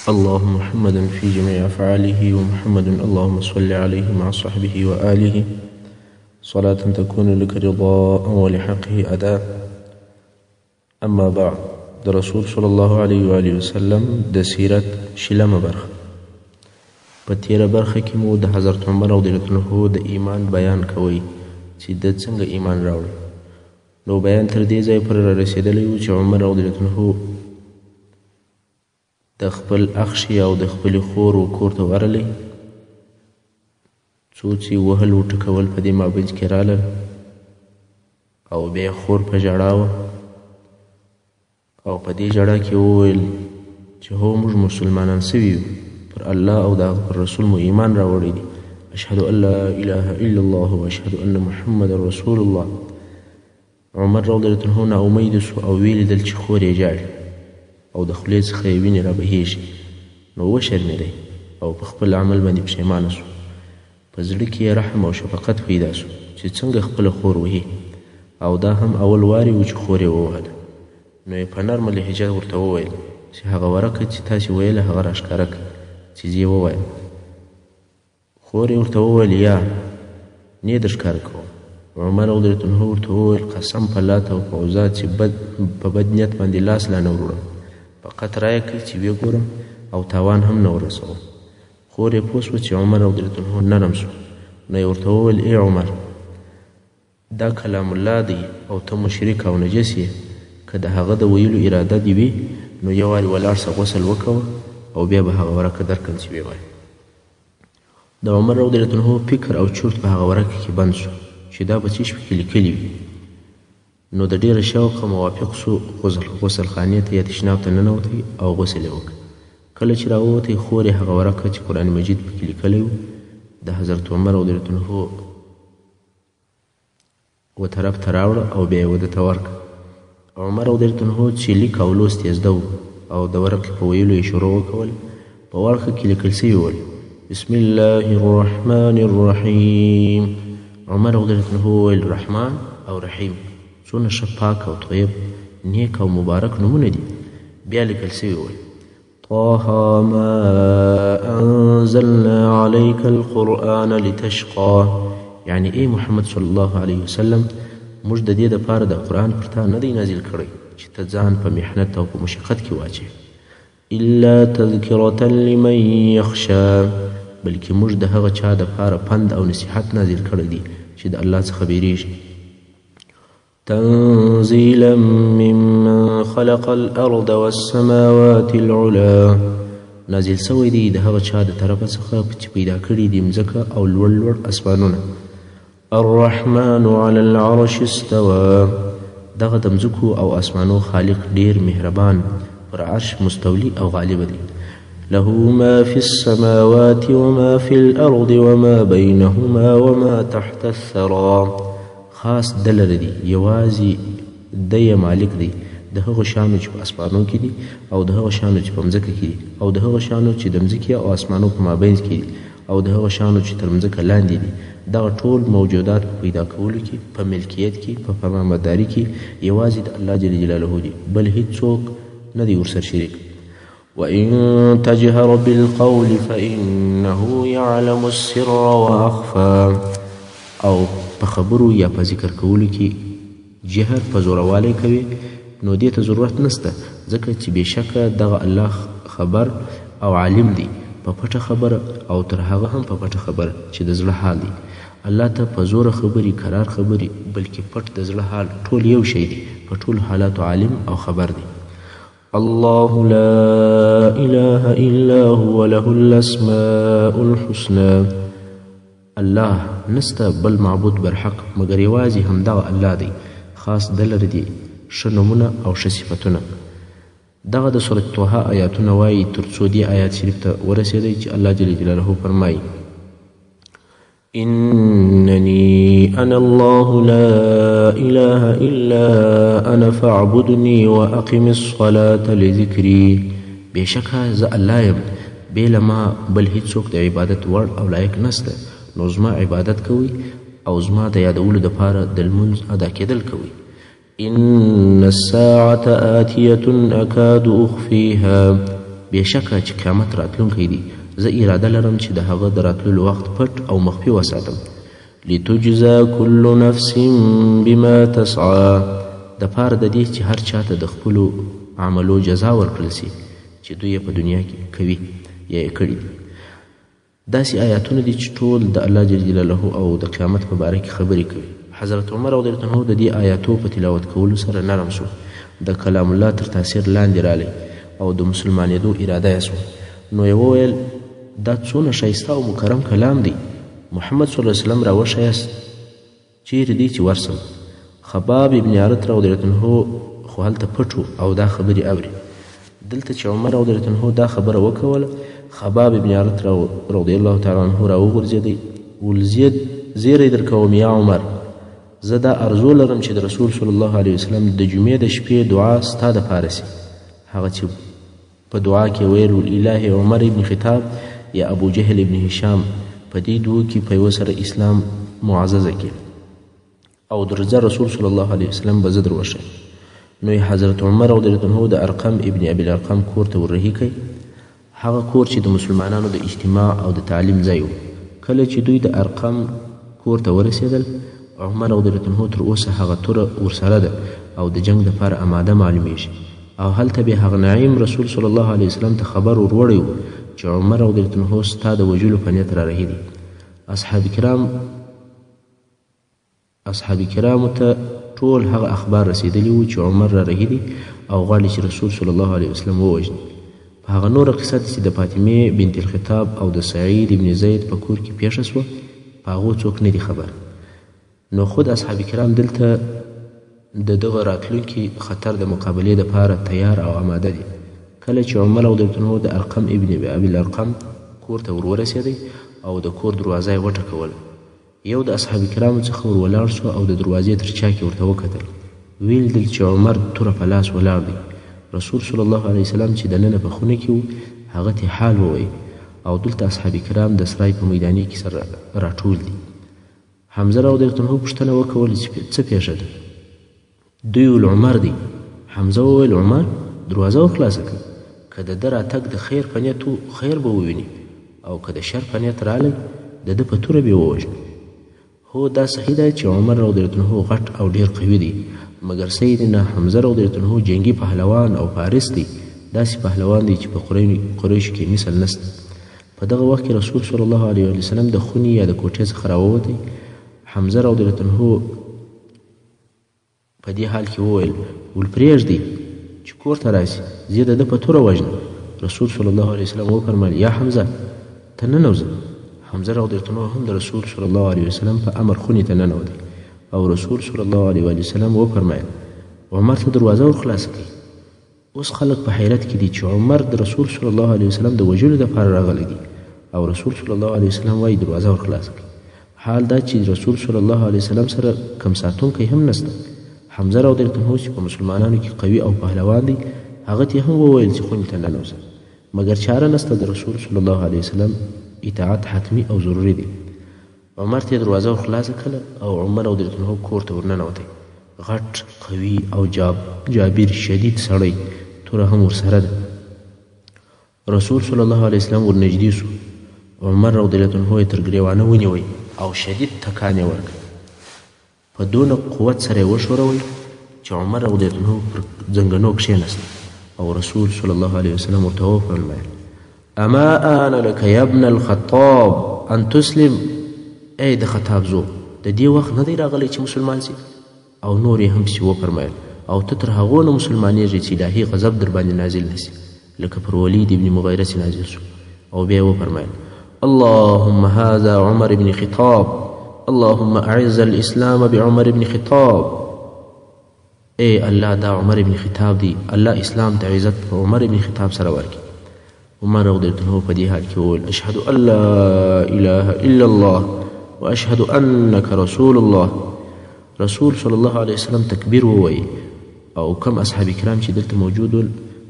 الله محمد في جميع أفعاله ومحمد اللهم صل عليه مع صحبه وآله صلاة تكون لك رضاء ولحقه أداء. أما بعد، د رسول صلی الله علیه و آله وسلم د سیرت شلمه برخه. په تیره برخه کې مو د حضرت عمر رضی الله عنه د ایمان بیان کوي چې د څنګه ایمان راوړ. نو بیان تر دې ځای پورې را رسېدلی و چې عمر رضی الله عنه د خپل اخښي او د خپلې خور و کور ته ورغلی، څو چې وهل و ټکول په دې مابینځ کې رالل او بیا یې خور په ژړا وه او په دې ژړا کې وویل چې هو موږ مسلمانان سوي یو، پر الله او د هغه پر رسول مو ایمان راوړی دی، اشهد ان لا اله الا الله و اشهد ان محمد رسول الله. عمر رضی الله عنه ناامیده سو او ویې لیدل چې خور یې ژاړي او د خولې څخه یې وینې رابهیږي، نو وشرمېدی او په خپل عمل باندې پښیمانه سو. په زړه کې یې رحم او شفقت پیدا سو چې څنګه خپله خور وهي، او دا هم اول واري و چې خور یې ووهله. نو یې په نرمه لهجه ورته وویل چې هغه ورقه چې تاسې ویله هغه راښکاره کړه چې زه یې ووایم. خور یې ورته وویل یا نې درښکاره کوم. عمر رضی الله عنه ورته وویل قسم په لات او په عزا چې بد په بد نیت باندې لاس لا نه وروړم، فقط رایه کړئ چې ویې ګورم او تاوان هم نه ورسوم. خور یې پوه سوه چې عمر رضی الله عنه نرم سو، نو یې ورته وویل ای عمر، دا کلام الله دی او ته مشرک او نجس یې، که د هغه د ویلو اراده دې وي نو یو وارې ولاړ سه غسل وکوه او بیا به هغه ورقه درکړم چې ویې وایې. د عمر رضی الله عنه فکر او چورت په هغه ورقه کې بند سو چې دا به څه پکې لیکلي وي. نو د ډېره شوقه موافق سو، غسل خانې ته یا تشناب ته ننوتی او غسل یې وکړ. کله چې راووتی خور یې هغه ورقه چې قرآن مجید پکې لیکلی و د حضرت عمر رضی الله عنه و طرف ته راوړه او بیا یې وده ته ورکړه. عمر رضی الله عنه چې لیک او لوست یې زده و او د ورقې په ویلو یې شروع وکول، په ورقه کې لیکل سوي ول بسم الله الرحمن الرحیم. عمر رضی الله عنه وویل رحمان او رحیم څونه ښه پاک او طیب نیک او مبارک نومونه دي. بیا لیکل سوي ول طه ما أنزلنا عليك القرآن لتشقى، یعنی ای محمد صلی الله علیه وسلم موږ د دې دپاره د قرآن پر تا نه دی نازل کړی چې ته ځان په محنت او په مشقت کې واچې، الا تذکرة لمن یخشى، بلکې موږ د هغه چا دپاره پند او نصیحت نازل کړی دی چې د الله څخه بیریږي. تنزیلا ممن خلق الارض والسماوات العلا، نازل سوی دی د هغه چا د طرفه څخه چې پیدا کړي دي مځکه او لوړ لوړ اسمانونه. الرحمن علی العرش استوى، دغه د مځکو او اسمانو خالق ډیر مهربان پر عرش مستولی او غالب دی. له ما في السماوات وما في الأرض وما بينهما وما تحت الثرى، خاص ده لره دي، یوازې دی یې مالک دی د هغو شیانو چې په اسمانو کې دي او د هغو شیانو چې په مځکه کې دي او د هغو شیانو چې د مځکې او اسمانو په مابینځ کې دي او د هغو شیانو چې تر مځکه لاندې دي. دغه ټول موجودات په پیدا کولو کې، په ملکیت کې، په فرمانبرداري کې یوازې د الله جل جلاله دي، بل هیڅوک نه دی ورسره شریک. وإن تجهر بالقول فإنه يعلم السر وأخفى، او په خبرو یا په ذکر کولو کې جهر په زوروالی کوي نو دې ته ضرورت نشته، ځکه چې بېشکه دغه الله خبر او عالم دی په پټه خبره او تر هغه هم په پټه خبره چې د زړه حال دی. الله ته په زوره خبرې، کرار خبرې، بلکې پټ د زړه حال ټول یو شی دی، په ټولو حالاتو عالم او خبر دی. الله لا اله الا هو له الاسماء الحسنى، الله نسته بل معبود برحق مګر یوازې همدغه الله دی، خاص ده لره دي ښه نومونه او ښه صفتونه. دغه د سورة طه آیاتونه وایي تر څو دې آیات شریف ته ورسېدی چې الله جل جلاله فرمایي إنني أنا الله لا إله إلا أنا فاعبدني وأقم الصلاة لذكري، بېشکه زه الله یم، بې له ما بل هیڅوک د عبادت وړ او لایق نسته، نو زما عبادت کوئ او زما د یادولو دپاره د لمونځ ادا کېدل کوئ. إن الساعة آتية أكاد أخفيها، بې شکه چې قیامت راتلونکی دی، زه اراده لرم چې د هغه د راتللو وخت پټ او مخفي وساتم. لتجزا كل نفس بما تسعى، د پاره د دې چې هر چاته د خپلو عملو جزا ورکړل سي چې دوی یې په دنیا کې کوي یا یې کړي دي. داسې آیاتونه دي چې ټول د الله جل جلاله او د قیامت په باره کې خبرې کوي. حضرت عمر رضی الله عنه د دې آیاتو په تلاوت کولو سره نرم سو، د کلام الله تر تاثیر لاندې رالی او د مسلمانېدو اراده یې سوه. نو یې وویل دا څونه ښایسته او مکرم کلام دی، محمد صلی الله علیه وسلم راوښیاست چیرې دی چې ورسم. خباب ابن ارت رضی الله عنه خو هلته پټ و او دا خبرې اوري. دلته چې عمر رضی الله عنه دا خبره وکوله، خباب ابن ارت رضی الله تعالی عنه راوغورځېدی، ول زیری درکوم یا عمر، زه دا ارزو لرم چې د رسول صلی الله علیه وسلم د جمعې د شپې دعا ستا دپاره سي، هغه چې په دعا کې ویل الهي عمر ابن خطاب یا ابو جهل ابن هشام، په دې دوو کې په یوه سره اسلام معززه کړي او درځه رسول صلی الله علیه وسلم به زه در وښیم. نو یې حضرت عمر رضی الله عنه د ارقم ابن ابي الارقم کور ته وررهي کړ، هغه کور چې د مسلمانانو د اجتماع او د تعلیم ځای و. کله چې دوی د ارقم کور ته ورسېدل، عمر رضی الله عنه تر اوسه هغه توره ورسره ده او د جنګ دپاره اماده معلومیږي. او هلته بیا هغه نعیم رسول صلی الله علیه وسلم ته خبر وروړی و چې عمر رضی الله عنه ستا د وژلو په نیت رارهي دی. اصحاب کرامو ته ټول هغه اخبار رسېدلي وو چې عمر رارهي دی او غواړي چې رسول صلی الله علیه وسلم ووژني. په هغه نوره قصه چې د فاطمې بنت الخطاب او د سعید ابن زید په کور کې پېښه سوه، په هغو څوک نه دي خبر. نو خود اصحاب کرام دلته د دغه راتلونکي خطر د مقابلې دپاره تیار او اماده دي. کله چې عمر رضی الله عنه د ارقم ابن ابي الارقم کور ته ورورسېدی او د کور دروازه یې وټکوله، یو د اصحاب کرامو څخه ور ولاړ سو او د دروازې تر چاکې ورته وکتل، ویې لیدل چې عمر توره په لاس ولاړ دی. رسول صلی الله علیه وسلم چې دننه په خونه کې و، هغه ته حال وویل او دلته اصحاب کرام د سرای په میداني کې سره راټول دي. حمزه رضی الله عنه پوښتنه وکوله چې څه پېښه ده؟ دوی ویل عمر دی. حمزه وویل عمر دروازه ورخلاصه کړه، که د ده راتګ د خیر په نیت و خیر به وویني او که د شر په نیت راغلی د ده په توره به یې ووژني. هو دا صحیح ده چې عمر رضی الله عنه غټ او ډېر قوي دی، مګر سیدنا حمزه رضی الله عنه جنګي پهلوان او فارس دی، داسې پهلوان دی چې په قریشو کې مثل نشته. په دغه وخت کې رسول صلی الله علیه وسلم د خونې یا د کوټې څخه راووتی. حمزه رضی الله عنه په دې حال کې وویل ول پرېږدئ چې کور ته راسي، زه د ده په توره وژنم. رسول صلی الله علیه وسلم وفرمایل یا حمزه ته ننوځه. حمزه رضی الله عنه هم د رسول صلی الله علیه وسلم په امر خونې ته ننوتی او رسول صلی الله علیه وسلم وفرمایل عمر ته دروازه ورخلاصه کړئ. اوس خلک په حیرت کې دي چې عمر د رسول صلی الله علیه وسلم د وژلو دپاره راغلی دی او رسول صلی الله علیه وسلم وایي دروازه ورخلاصه کړئ، حال دا چې رسول صلی الله علیه وسلم سره کم ساتونکی هم نشته. حمزه رضی الله عنه چې په مسلمانانو کې قوي او پهلوان دی، هغه ته هم وویل چې خونې ته ننوځه، مګر چاره نشته، د رسول صلی الله علیه وسلم اطاعت حتمي او ضروري دی. عمر ته دروازه ورخلاصه کړه او عمر رضی الله عنه کور ته ورننوتی. غټ قوي او جابر شدید سړی، توره هم ورسره ده. رسول صلی الله علیه وسلم ورنږدې سو، عمر رضی الله عنه یې تر ګرېوانه ونیوی او شدید تکان یې ورکړ. په دونه قوت سره یې وښوروی چې عمر رضی الله عنه پر ځنګنو کښېناست او رسول صلی الله علیه وسلم ورته وفرمایل اما آن لك یا ابن الخطاب ان تسلم، ای د خطاب زو، د دې وخت نه دی راغلی چې مسلمان سي. او نور یې هم پسې وفرمایل او ته تر هغو نه مسلمانېږې چې الهي غضب در باندې نازل نه سي، لکه پر ولید ابن مغیره چې نازل سو. او بیا یې وفرمایل اللهم هذا عمر بن خطاب، اللهم اعز الاسلام بعمر بن خطاب. ای الله دا عمر بن خطاب دی، الله اسلام ته عزت په عمر بن خطاب سره ورکړي. عمر رضی الله عنه په دې حال کې وویل اشهد ان لا اله الا الله واشهد انک رسول الله. رسول صلی الله علیه وسلم تکبیر ووایي او کم اصحاب کرام چې دلته موجود ول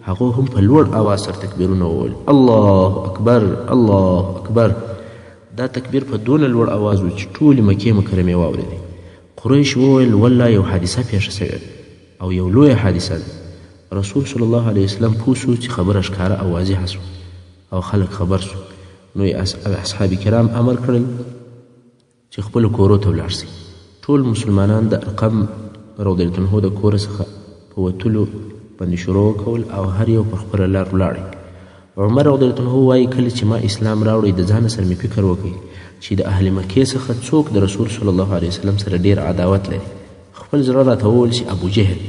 هغو هم په لوړ اواز سره تکبیرونه وویل الله اکبر الله اکبر. دا تکبیر په دونه لوړ اواز و چې ټولې مکې مکرمې واورېدې. قریش وویل والله یو حادثه پېښه شوې ده او یو لویه حادثه ده. رسول صلی الله علیه وسلم پوه سو چې خبره ښکاره او واضحه سوه او خلک خبر سو، نو یې اصحاب کرام امر کړل چې خپلو کورو ته ولاړ سي. ټول مسلمانان د ارقم رضی الله عنه د کوره څخه په وتلو باندې شروع وکول او هر یو پر خپله لار ولاړی. عمر رضی الله عنه وایي، کله چې ما اسلام راوړی د ځانه سره مې فکر وکړ چې د اهل مکې څخه څوک د رسول صلی الله علیه وسلم سره ډېر عداوت لري. خپل زړه راته وویل چې ابو جهل.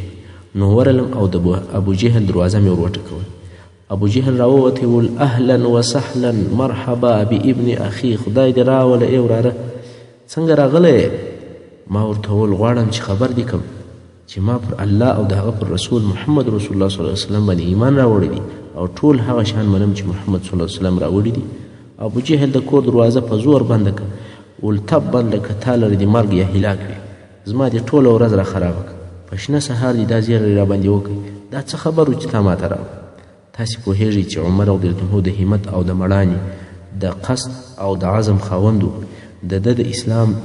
نو ورلم او د ابو جهل دروازه مې ور وټکول. ابو جهل راووتی ول، اهلا وسهلا مرحبا بابن اخي، خدای دې راوله ای وراره، څنګه راغلی یې؟ ما ورته وویل، غواړم چې خبر دې کړم چې ما پر الله او د هغه پر رسول محمد رسول الله صلی الله علیه وسلم باندې ایمان راوړی دی او ټول هغه شیان منم چې محمد صلی الله علیه وسلم راوړي دي. ابو جهل د کور دروازه په زور بنده کړه، ول تبا لک، تا لره دې مرګ یا هلاک وي، زما دې ټوله ورځ را خرابه کړه، په شنه سهار دې دا زیری را باندې وکړ، دا څه خبر و چې تا ماته راوړ؟ تاسې پوهېږئ چې عمر رضی الله عنه د همت او د مړانې، د قصد او د عزم خاوند و. د ده د اسلام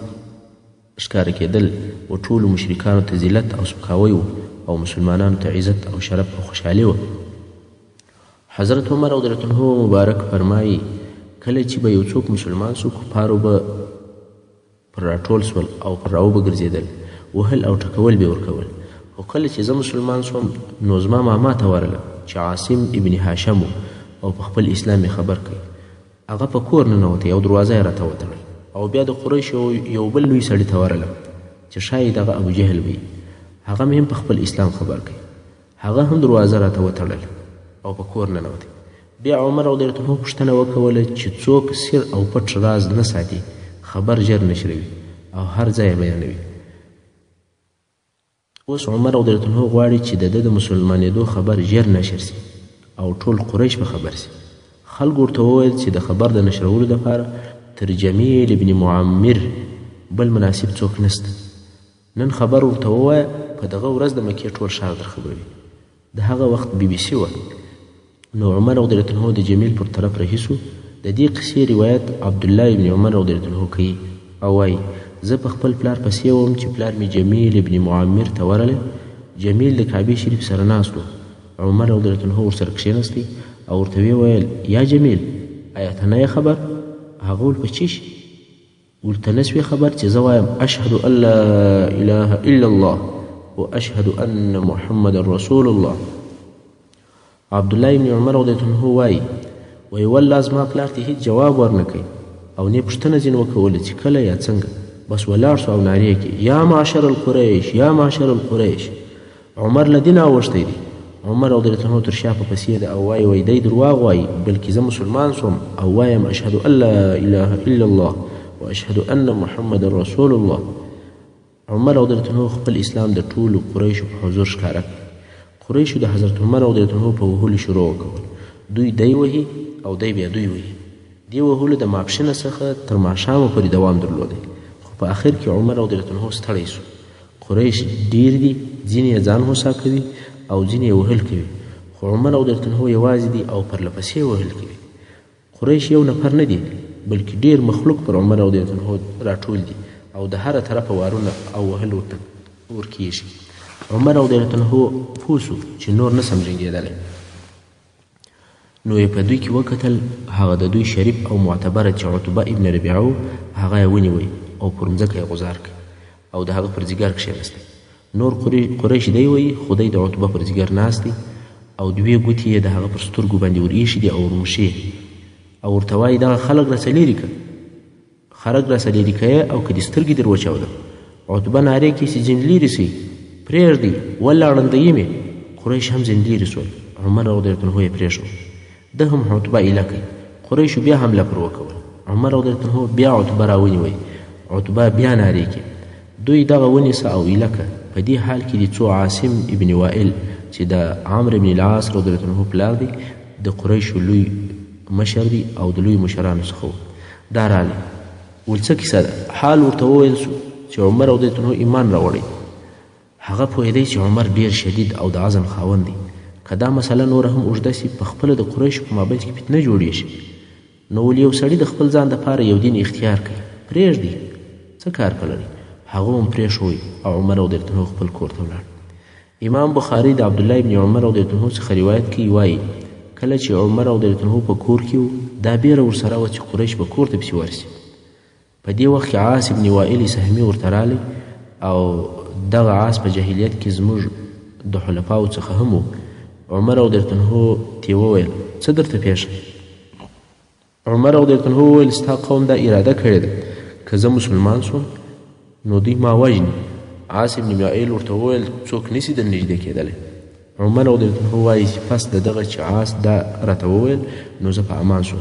ښکاره کېدل و ټولو مشرکانو ته ذلت او سپکاوی و او مسلمانانو ته عزت او شرف او خوشحالي وه. حضرت عمر رضی الله عنه مبارک فرمایي، کله چې به یو څوک مسلمان سو، کفارو به پر راټول سول او پر راوبه ګرځېدل، وهل او ټکول به یې ورکول. خو کله چې زه مسلمان سوم نو زما ماما ته ورغلم چې عاصم ابن هاشم و او په خپل اسلام یې خبر کړ. هغه په کور ننوتی او دروازه یې راته وتړل. او بیا د قریشو یو بل لوی سړي ته ورغلم چې ښایي دغه ابوجهل وي، هغه مې هم په خپل اسلام خبر کړ. هغه هم دروازه راته وتړله او په کور ننوتی. بیا عمر رضی الله عنه پوښتنه وکوله چې څوک سر او پټ راز نه ساتي، خبر ژر نشروي او هر ځای بیانوي. اوس عمر رضی الله عنه غواړي چې د ده د مسلمانېدو خبر ژر نشر سي او ټول قریش به خبر سي. خلکو ورته وویل چې د خبر د نشرولو دپاره تر جمیل ابن معمر بل مناسب څوک نشته. نن خبر ورته ووایه، په دغه ورځ د مکې ټول ښار در خبروي. د هغه وخت بي بي سي وه. نو عمر رضی الله عنه د جمیل پر طرف رهي سو. د دې قصې روایت عبدالله ابن عمر رضی الله عنه کوي او وایي، زه په خپل پلار پسې وم چې پلار مې جمیل ابن معمر ته ورغلی. جمیل د کعبې شریف سره ناست و. عمر رضی الله عنه ورسره کښېنستی او ورته ویې ویل، یا جمیل، ایا ته نه یې خبر؟ هغه ول په څه شي؟ ورته نه سوې خبر چې زه وایم اشهد ان لا اله الا الله و اشهد ان محمد رسول الله. عبدالله ابن عمر رضی الله عنه وایي، وایي والله زما پلار ته هیڅ جواب ورنه کوي او نه پوښتنه ځینې وکوله چې کله یا څنګه، بس ولاړ سو او نارې کړې، یا معشر القریش، یا معشر القریش، عمر له دینه اوښتی دی. عمر رضی الله عنه تر شا په پسې ده او وایي، وایي دی درواغ وایي، بلکې زه مسلمان سوم او وایم اشهد ان لا اله الا الله و اشهد ان محمد رسول الله. عمر رضی الله عنه خپل اسلام د ټولو قریشو په حضور ښکاره کړ. قریشو د حضرت عمر رضی الله عنه په وهلو شروع وکول. دوی دی وهي او دی بیا دوی وهي. دې وهلو د ماپښینه څخه تر ماښامه پورې دوام درلودی، خو په اخر کې عمر رضی الله عنه ستړی سو. قریش ډېر دي، ځینې یې ځان هوسا کوي او ځینې یې وهل کوي، خو عمر رضی الله عنه یوازې دي او پرله پسې وهل کوي. قریش یو نفر نه دي، بلکې ډېر مخلوق پر عمر رضی الله عنه راټول دي او د هره طرفه وارونه او وهل ورته ورکېږي. عمر رضی الله عنه پوه سو چې نور نه سم جنګېدلی، نو یې په دوی کې وکتل، هغه د دوی شریف او معتبره چې عتبه ابن ربیعه و، هغه یې ونیوی او پر مځکه یې غوځار کړ او د هغه پر ځیګر کښېنستی. نور قریش دی وایي، خو دی د عتبه پر ځیګر ناست دی او دوې ګوتې یې د هغه پر سترګو باندې ور ایښي دي او ورموښي او ورته وایي، دغه خلک راڅخه لیرې کړه، خلک راڅخه لیرې کوې او که دې سترګې در وچاودم. عتبه نارې کړې چې ځینې لیرې سئ، پرېږدئ، ولا ړندوي مې. قریش هم ځینې لیرې سول. عمر رضی الله عنه یې پرېښود، ده هم عتبه ایله کړ. قریشو بیا حمله پر وکول. عمر رضی الله عنه بیا عتبه راونیوی. عتبه بیا نارې کړې، دوی دغه ونیسه او ایله کړه. په دې حال کې دي څو عاصم ابن وائل چې د عمرو ابن العاص رضی الله عنه پلار دی، د قریشو لوی مشر دی او د لوی مشرانو څخه و، دا راغلی. ول څه کیسه ده؟ حال ورته وویل سو چې عمر رضی الله عنه ایمان راوړی. هغه پوهېدی چې عمر ډېر شدید او د عزم خاوند دی، که دا مسله نوره هم اوږده سي په خپله د قریشو په مابین کې فتنه جوړېږي. نو ول یو سړي د خپل ځان دپاره یو دین اختیار کړي، پرېږدي، څه کار په لري؟ هغه هم پرېښوی او عمر رضی الله عنه خپل کور ته ولاړ. امام بخاري د عبدالله ابن عمر رضی الله عنه څخه روایت کوي وایي، کله چې عمر رضی الله عنه په کور کې و، دا بیره ورسره وه چې قریش به کور ته پسې ورسي. په دې وخت کې عاص ابن وائل سهمي ورته راغلی او دغه عاص په جاهلیت کې زموږ د حلفاو څخه هم و. عمر رضی الله عنه ته وویل، څه درته پېښه؟ عمر رضی الله عنه وویل، ستا قوم دا اراده کړې ده که زه مسلمان شوم نو دوی ما وژني. عاص ابن وائل ورته وویل، څوک نشي در نږدې کېدلی. عمر رضی الله عنه وایي چې پس د دغه چې عاص دا راته وویل نو زه په امان شوم.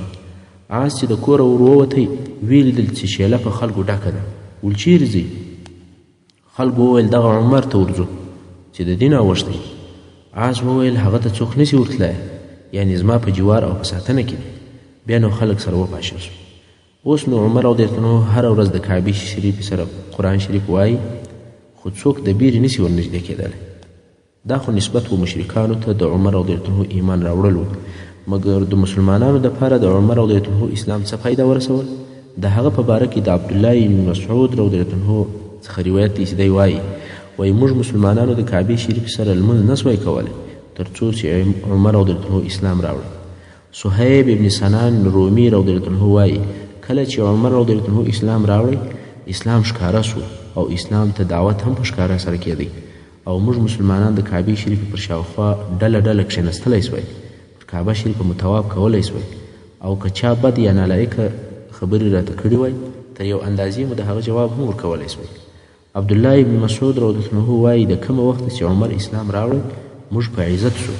عاص چې د کوره ور ووتی ویې لیدل چې شیله په خلکو ډکه ده. ول چیرې ځئ؟ خلکو وویل دغه عمر ته ورځو چې د دین اوښتی. عاص وویل هغه ته څوک نشي ورتلی، یعنې زما په جوار او په ساتنه کې دی. بیا نو خلک سره وپاشل شو. اوس نو عمر رضی الله عنه هره ورځ د کعبې شریفې سره قرآن شریف وایي، خو څوک د بیرې نشي ورنږدې کېدلی. دا خو نسبت و مشرکانو ته د عمر رضی الله عنه ایمان راوړل و، مګر د مسلمانانو دپاره د عمر رضی الله عنه اسلام څه فایده ورسول؟ د هغه په باره کې د عبدالله بن مسعود رضی الله عنه څخه روایت دی چې دی وایي، وایي موږ مسلمانانو د کعبې شریفې سره لمونځ نه سوای کولی تر څو چې عمر رضی الله عنه اسلام راوړی. صهیب ابن سنان رومي رضی الله عنه وایي، کله چې عمر رضی الله عنه اسلام راوړی، اسلام ښکاره سو او اسلام ته دعوت هم په ښکاره سره کېدی او موږ مسلمانان د کعبې شریفې پر شاوخوا ډله ډله کښېنستلی سوای، پر کعبه شریفه مو طواف کولی سوای او که چا بد یا نالایقه خبرې راته کړې وای، تر یو اندازې مو د هغه جواب هم ورکولی سوای. عبدالله ابن مسعود رضی الله عنه وایي، د کومه وخته چې عمر اسلام راوړی موږ په عزت سو.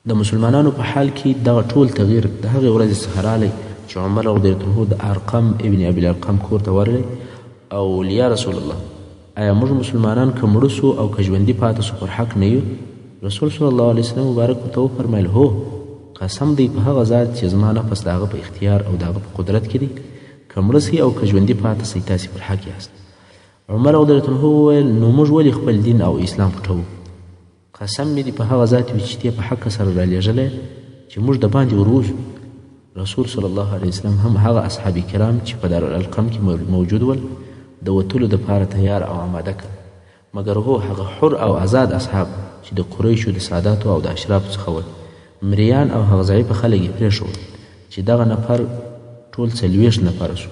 د مسلمانانو په حال کې دغه ټول تغییر د هغې ورځې څخه راغلی چې عمر رضی الله عنه د ارقم ابن ابي الارقم کور ته ورغی او ویل، یا رسول الله، آیا موږ مسلمانان که مړه سو او که ژوندي پاته سو پر حق نه یو؟ رسول صلی الله علیه وسلم مبارک ورته وفرمیل، هو، قسم دی په هغه ذات چې زما نفس د هغه په اختیار او د هغه په قدرت کې دی، که مړه سئ او که ژوندي پاته سئ تاسې پر حق یاست. عمر رضی الله عنه وویل، نو موږ ولې خپل دین او اسلام پټوو؟ قسم مې دې په هغه ذات وي چې ته په حق سره رالیږلی چې موږ د باندې وروځو. رسول صلی الله علیه وسلم هم هغه اصحاب کرام چې په دارالارقم کې موجود ول د وتلو دپاره تیار او آماده کړ، مګر هو هغه حر او آزاد اصحاب چې د قریشو د ساداتو او د اشرافو څخه ول، مریان او هغه ضعیفه خلک یې پرېښول چې دغه نفر ټول 40 نفره سو.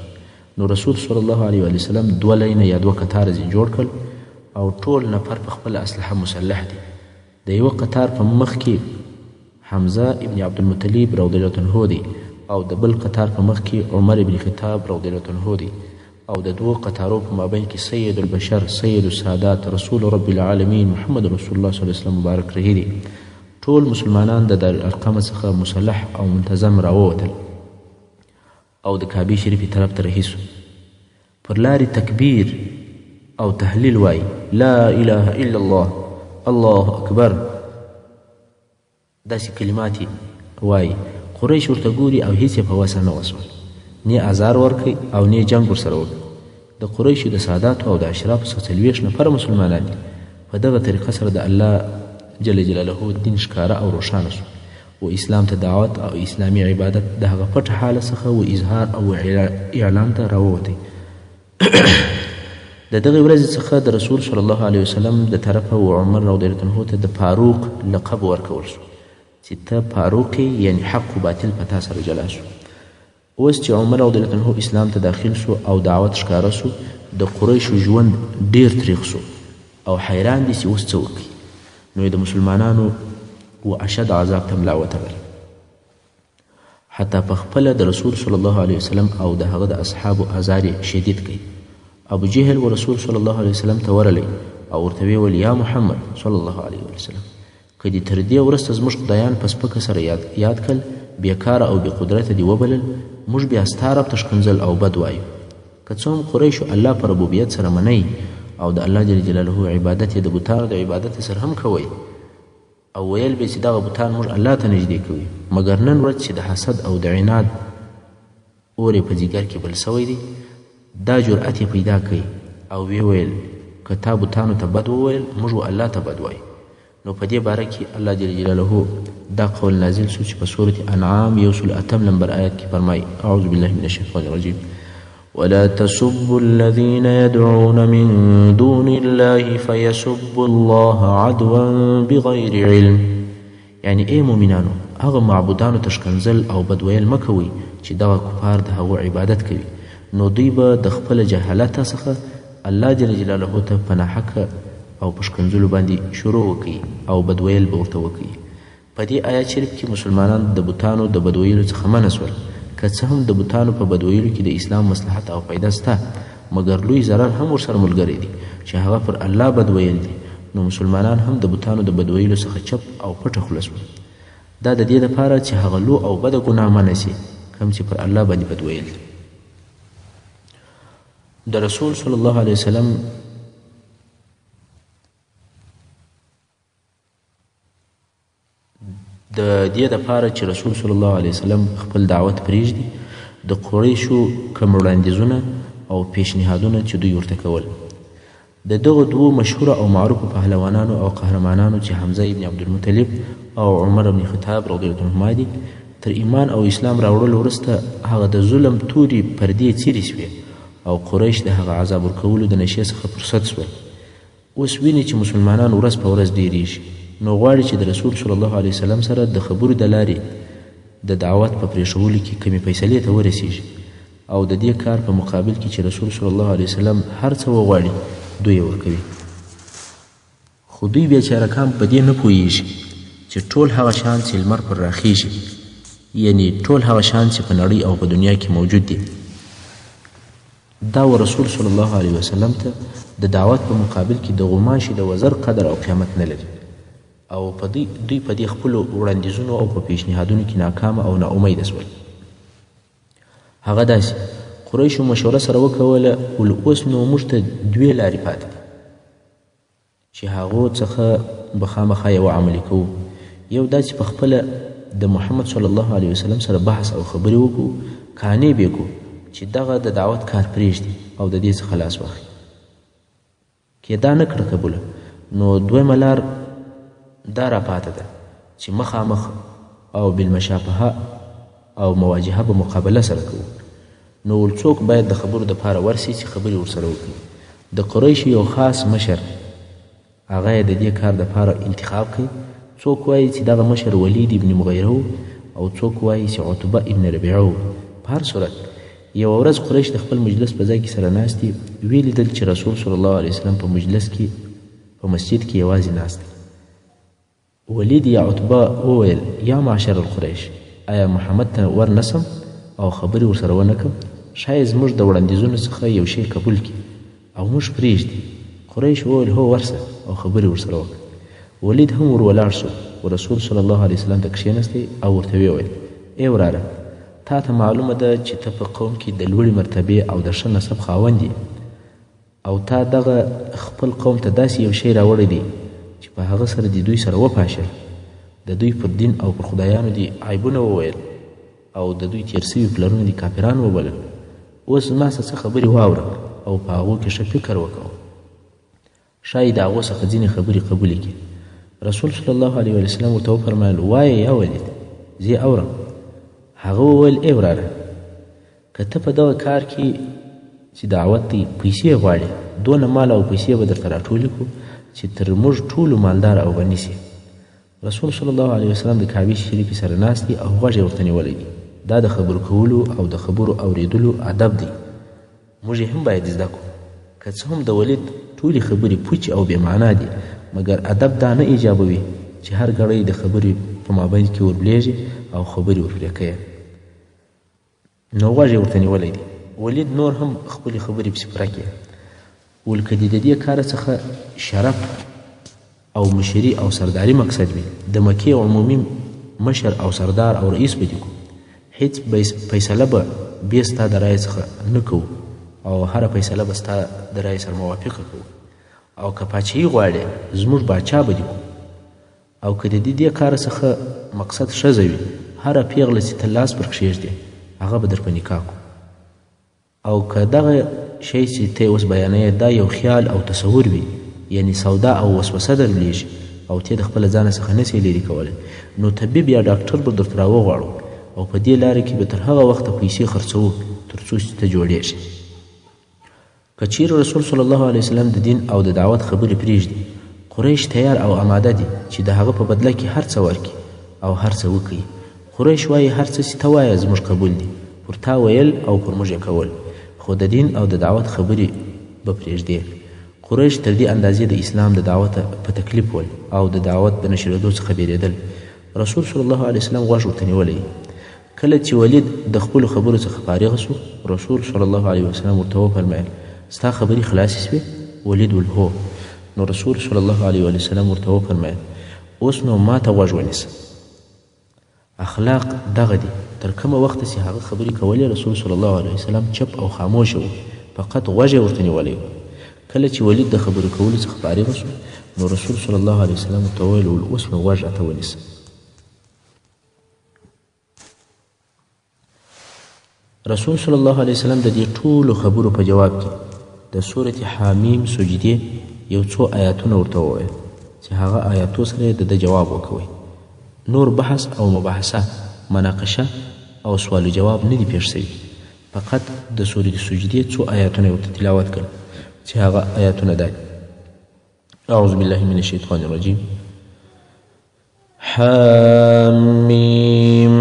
نو رسول صلی الله علیه وسلم دوه لینه یا دوه کتاره ځینې جوړ کړل او ټول نفر په خپله اسلحه مسلح دي. د یوه قطار په مخ کې حمزه ابن عبدالمطلب رضی الله عنه دی او د بل قطار په مخ کې عمر ابن خطاب رضی الله عنه دی او د دوو قطارو په مابین کې سید البشر سید السادات رسول رب العالمین محمد رسول الله صلی الله علیه وسلم مبارک رهي دی. ټول مسلمانان د دارالارقم څخه مسلح او منتظم راووتل او د کعبې شریفې طرف ته رهي سو. پر لارې تکبیر او تهلیل وایي، لا اله الا الله، الله اکبر، داسې کلمات یې وایي. قریش ورته ګوري او هیڅ یې په وسه نه وسول، نه ازار ورکړي او نه جنګ ورسره وکړي. د قریشو د ساداتو او د اشرافو څخه 40 نفره مسلمانان دي. په دغه طریقه سره د الله جل جلاله دین ښکاره او روښانه سو و اسلام ته دعوت او اسلامي عبادت د هغه پټ حاله څخه و اظهار او اعلان ته راووتی. د دغې ورځې څخه د رسول صلی الله علیه وسلم د طرفه و عمر رضی الله عنه ته د فاروق لقب ورکول سو چې ته فاروق یې، یعنې حق و باطل په تا سره جلا سو. اوس چې عمر رضی الله عنه اسلام ته داخل سو او دعوت ښکاره سو، د قریشو ژوند ډېر تریخ سو او حیران دي چې اوس څه وکړي. نو یې د مسلمانانو و اشد عذاب ته ملا وتړله، حتی په خپله د رسول صلی الله علیه وسلم او د هغه د اصحابو ازار یې شدید کړ. ابو جهل و رسول صلی الله علیه وسلم ته ورغلی او ورته ویې ویل، یا محمد صلی الله علیه وسلم، که دې تر دې وروسته زموږ خدایان په سپکه سره یاد کړل، بېکاره او بې قدرته دې وبلل، موږ بیا ستا رب ته ښکنځل او بد وایو. که څه هم قریشو الله په ربوبیت سره منئ او د الله جل جلاله عبادت یې د بتانو د عبادت سره هم کوئ او ویل به چې دغه بتان موږ الله ته نږدې کوي، مګر نن ورځ چې د حسد او د عناد اور یې په ځیګر کې بل سوی دی، دا جرأت یې پیدا کړ او ویې ویل، که تا بتانو ته بد وویل، موږ و الله ته بد وایو. نو په دې باره کې الله جل جلاله دا قول نازل سو چې په سورة انعام 108 لمبر آیت کې فرمایي، اعوذ بالله من الشیطان الرجیم، ولا تسبوا الذين يدعون من دون الله فيسبوا الله عدوا بغير علم. یعنی ای مؤمنانو، هغه معبودانو ته ښکنځل او بد ویل مه کوئ چې دغه کفار د هغو عبادت کوي، نو دوی به د خپله جهالته څخه الله جل جلاله ته په ناحقه او په ښکنځلو باندې شروع وکړي او بد ویل به ورته وکړي. په دې آیات شریف کې مسلمانان د بتانو د بد ویلو څخه منع شول. که څه هم د بتانو په بد ویلو کې د اسلام مصلحت او فایده شته، مګر لوی ضرر هم ورسره ملګری دی چې هغه پر الله بد ویل دي. نو مسلمانان هم د بتانو د بد ویلو څخه چپ او پټه خوله شول. دا د دې لپاره چې هغه لو او بده ګناه منع شي کوم چې پر الله باندې بد ویل دي. د رسول صلی الله علیه وسلم د دې دپاره چې رسول صلی الله علیه وسلم خپل دعوت پرېږدي، د قریشو کوم وړاندیزونه او پیشنهادونه چې دوی ورته کول، د دغو دوو مشهوره او معروفو پهلوانانو او قهرمانانو چې حمزه ابن عبدالمطلب او عمر ابن خطاب رضی الله عنهما دي، تر ایمان او اسلام راوړلو وروسته هغه د ظلم تورې پردې څیرې شوې او قریش د هغه عذاب ورکولو د نشې څخه فرصت شول. اوس ویني چې مسلمانان ورځ په ورځ ډېرېږي، نو غواړي چې د رسول صلی الله علیه وسلم سره د خبرو د لارې د دعوت په پرېښولو کې کمې فیصلې ته ورسېږي او د دې کار په مقابل کې چې رسول صلی الله علیه وسلم هر څه وغواړي دوی یې ورکوي. خو دوی بیچاره کان په دې نه پوهېږي چې ټول هغه شیان چې لمر پر راخېږي، یعنی ټول هغه شیان چې په نړۍ او په دنیا کې موجود دي، دا و رسول صلی الله علیه وسلم ته د دعوت په مقابل کې د غوماشې د وزر قدر او قیامت نه لري او په دوی په دې خپلو وړاندیزونو او په پیشنهادونو کې ناکامه او ناامیده شول. هغه داسې قریشو مشوره سره وکوله، ول اوس نو موږ ته دوې لارې پاتې دي چې هغو څخه به خامخا یوه عملي کوو. یو دا چې په خپله د محمد صلی الله علیه وسلم سره بحث او خبرې وکړو، قانع به یې کړو چې دغه د دعوت کار پرېږدي او د دې څخه لاس واخلي. که دا نه کړه قبوله، نو دویمه لار دا راپاته ده چې مخامخ او بالمشافهه او مواجهه به مقابله سره کوو. نو ول څوک باید د خبرو دپاره ورسي چې خبرې ورسره وکړي. د قریشو یو خاص مشر هغه یې د دې کار دپاره انتخاب کړي. څوک وایي چې دغه مشر ولید ابن مغیره و او څوک وایي چې عتبه ابن ربیعه و. په هر صورت یوه ورځ قریش د خپل مجلس په ځای کې سره ناست دي، ویې لیدل چې رسول صلی الله علیه وسلم په مجلس کې په مسجد کې یوازې ناست دی. ولید یا عتبه وویل، یا معشر القریش، آیا محمد ته ور نه سم او خبرې ورسره ونه کړم؟ ښایي زموږ د وړاندیزونو څخه یو شی قبول کړي او موږ پرېږدي. قریش وویل، هو ورسه او خبرې ورسره وکړه. ولید هم ور ولاړ شو، ورسول صلی الله علیه وسلم ته کښېنستی او ورته ویې ویل، ای وراره، تا ته معلومه ده چې ته په قوم کې د لوړې مرتبې او د ښه نسب خاوند یې او تا دغه خپل قوم ته داسې یو شی راوړی دی چې په هغه سره دې دوی سره وپاشل، د دوی پر دین او پر خدایانو دې عیبونه وویل او د دوی تېر سوي پلرونه دې کافران وبلل. اوس زما څخه خبرې واوره او په هغو کې ښه فکر وکړه، ښایي د هغو څخه ځینې خبرې قبولې کړي. رسول صلی الله علیه وسلم ورته وفرمایل، وایه یا ولید، زه یې اورم. هغه وویل، ای وراره، که ته په دغه کار کې چې دعوت دی پیسې غواړې، دونه مال او پیسې به درته راټولې کړو چې تر موږ ټولو مالدار او غني سې. رسول صلی الله علیه وسلم د کعبې شریفې سره ناست دی او غوږ یې ورته نیولی دی. دا د خبرو کولو او د خبرو اورېدلو ادب دی، موږ یې هم باید زده کړو. که څه هم د ولید ټولې خبرې پوچې او بې معنا دي، مګر ادب دا نه ایجابوي چې هر ګړی د خبرې په مابین کې وربلېږي او خبرې ورپرې کوي. نو غوږ یې ورته نیولی دی. ولید نور هم خپلې خبرې پسې پوره کړې. ول که دې د دې کاره څخه شرف او مشري او سرداري مقصد وي، د مکې عمومي مشر او سردار او رئیس به دې کړو، هیڅ فیصله به بې ستا د رایې څخه نه کوو او هره فیصله به ستا د رایې سره موافقه کوو. او که پاچهي غواړې، زموږ باچا به دې کړو. او که د دې کار څخه مقصد ښځه وي، هره پیغله چې ته لاس پر کښېږدې هغه به در په نکاح کړو. او که دغه شی چې ته اوس بیانوې دا یو خیال او تصور وي، یعنی سودا او وسوسه در لېږي او ته د خپله ځانه څخه نه سې لیرې کولی، نو طبیب یا ډاکټر به درته راوغواړو او په دې لاره کې به تر هغه وخته پیسې خرڅوو تر څو چې ته جوړېږې. که چیرې رسول صلی الله علیه وسلم د دین او د دعوت خبرې پریږدي، قریش تیار او اماده دي چې د هغه په بدله کې هر څه ورکړي او هر څه وکړي. قریش وایي هر څه چې ته وایې زموږ قبول دي، پر تا ویل او پر موږ یې کول، خو د دین او د دعوت خبرې به پرېږدې. قریش تر دې اندازې د اسلام د دعوته په تکلیف ول او د دعوت د نشرېدو څخه بېرېدل. رسول صلی الله علیه وسلم غوږ ورته نیولی. کله چې ولید د خپلو خبرو څخه فارغ سو، رسول صلی الله علیه وسلم ورته وفرمایل، ستا خبرې خلاصې سوې؟ ولید ول هو. نو رسول صلی الله علیه وسلم ورته وفرمایل، اوس نو ما ته غوږ ونیسه. اخلاق دغه دي. تر کومه وخته چې هغه خبرې کولې، رسول صلی الله علیه وسلم چپ او خاموشه و، فقط غوږ یې ورته نیولی و. کله چې ولید د خبرو کولو څخه فارغ سو، نو رسول صلی الله علیه وسلم ورته وویل، اوس نو غوږ راته ونیسه. رسول صلی الله علیه وسلم د دې ټولو خبرو په جواب کې د سورة حامیم سجدې یو څو آیاتونه ورته وویل چې هغه آیاتو سره یې د ده جواب وکوی. نور بحث او مباحثه، مناقشه او سوال و جواب نه دي پېښ شوي، فقط د سورة سجدې څو آیاتونه یې ورته تلاوت کړل چې هغه آیاتونه دا دي: اعوذ بالله من الشیطان الرجیم، حامیم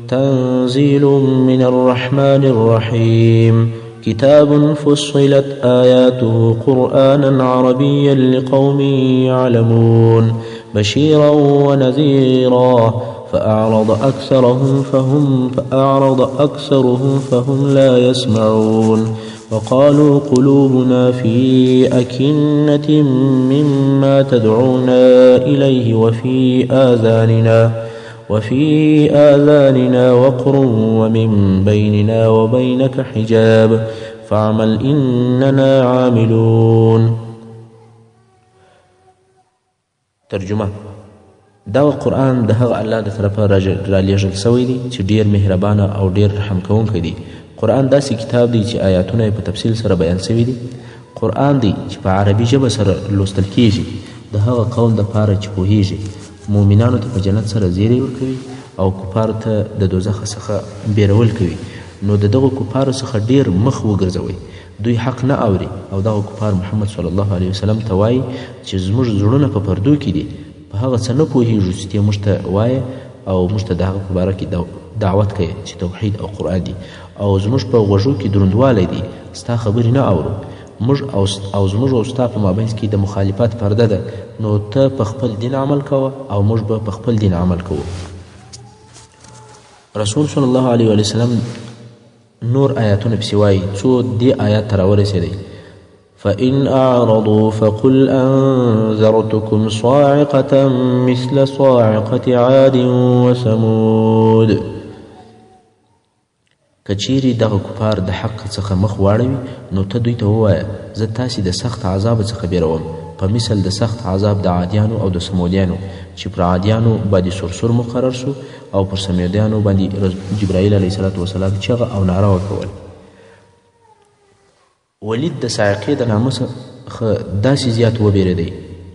تنزيل من الرحمن الرحيم، كتاب فصلت آياته قرآنا عربيا لقوم يعلمون، بشيرا ونذيرا، فأعرض أكثرهم فهم لا يسمعون، وقالوا قلوبنا في أكنة مما تدعونا إليه وفي آذاننا وقر ومن بيننا وبينك حجاب، فاعمل إننا عاملون. ترجمه: دا قرآن د هغه الله د طرفه رالیږل سوی دی چې ډیر مهربانه او ډیر رحم کوونکی دی. قرآن داسې کتاب دی چې آیاتونه یې په تفصیل سره بیان سوي دي. قرآن دی چې په عربي ژبه سره لوستل کیږي د هغه قوم دپاره چې پوهیږي. مؤمنانو ته په جنت سره زیری ورکوي او کفارو ته د دوزخ څخه بیرول کوي. نو د دغو کفارو څخه ډیر مخ وګرځوئ، دوی حق نه اوري. او دغه کفار محمد صلی الله علیه وسلم ته وایي چې زموږ زړونه په پردو کې دي، په هغه څه نه پوهیږو چې ته موږ ته وایې او موږ ته د هغه په باره کې دعوت کوې چې توحید او قرآن دي، او زموږ په غوږو کې دروندوالی دی، ستا خبرې نه اورو. موږ او زموږ او ستا په مابینځ کې د مخالفت پرده ده، نو ته په خپل دین عمل کوه او موږ به په خپل دین عمل کوو. رسول صلی الله علیه وسلم نور آیاتونه پسې وایي څو دې آیات ته راورسېدی: فإن أعرضوا فقل أنذرتكم صاعقة مثل صاعقة عاد وثمود. که چیرې دغه کفار د حق څخه مخ واړوي، نو ته دوی ته ووایه زه تاسې د سخت عذاب څخه بیروم، په مثل د سخت عذاب د عادیانو او د ثمودیانو، چې پر عادیانو باندې سرسر مقرر سو او پر ثمودیانو باندې جبرائیل علیه السلام چغه او ناره وکول. ولید د صاعقې د نامه څخه داسې زیات وبېرېدی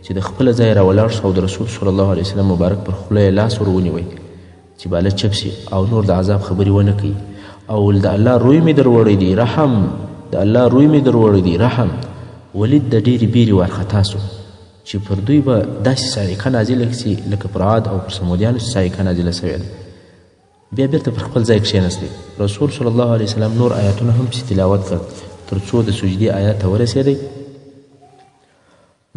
چې د خپله ځایه راولاړ سو او د رسول صلی الله علیه وسلم مبارک پر خوله یې لاس ور ونیوی چې باله چپ سي او نور د عذاب خبرې ونه کوي. او د الله روی مې دروړی دی رحم، د الله روی مې دروړی دی رحم. ولید د ډېرې بیرې وارخطا سو چې پر دوی به داسې صاعقه نازله سي لکه پر عاد او پر ثمودیانو چې صاعقه نازله سوې ده. بیا بیرته پر خپل ځای کښېنستی. رسول صلی الله علیه وسلم نور آیاتونه هم پسې تلاوت کړ تر څو د سجدې آیات ته ورسېدی.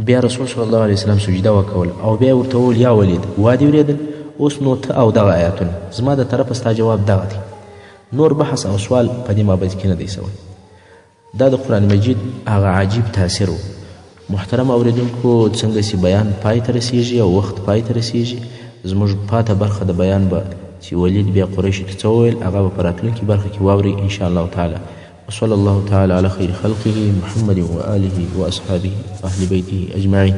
بیا رسول صلی الله علیه وسلم سجده وکول او بیا ورته وویل: یا ولید، وا دې ورېدل؟ اوس نو ته او دغه آیاتونه، زما د طرفه ستا جواب دغه دی. نور بحث او سوال په دې مابین کې نه دی سوی. دا د قرآن مجید هغه عجیب تاثیر و. محترم اوریدونکو، څنګه چې بیان پای ته رسیږي او وخت پای ته رسیږي، زموږ پاته برخه د بیان به چې ولید بیا قریشو ته څه وویل هغه به په راتلونکي برخه کې واورئ ان شاء الله تعالی. وصلى الله تعالى على خير خلقه محمد وآله وأصحابه وأهل بيته أجمعين.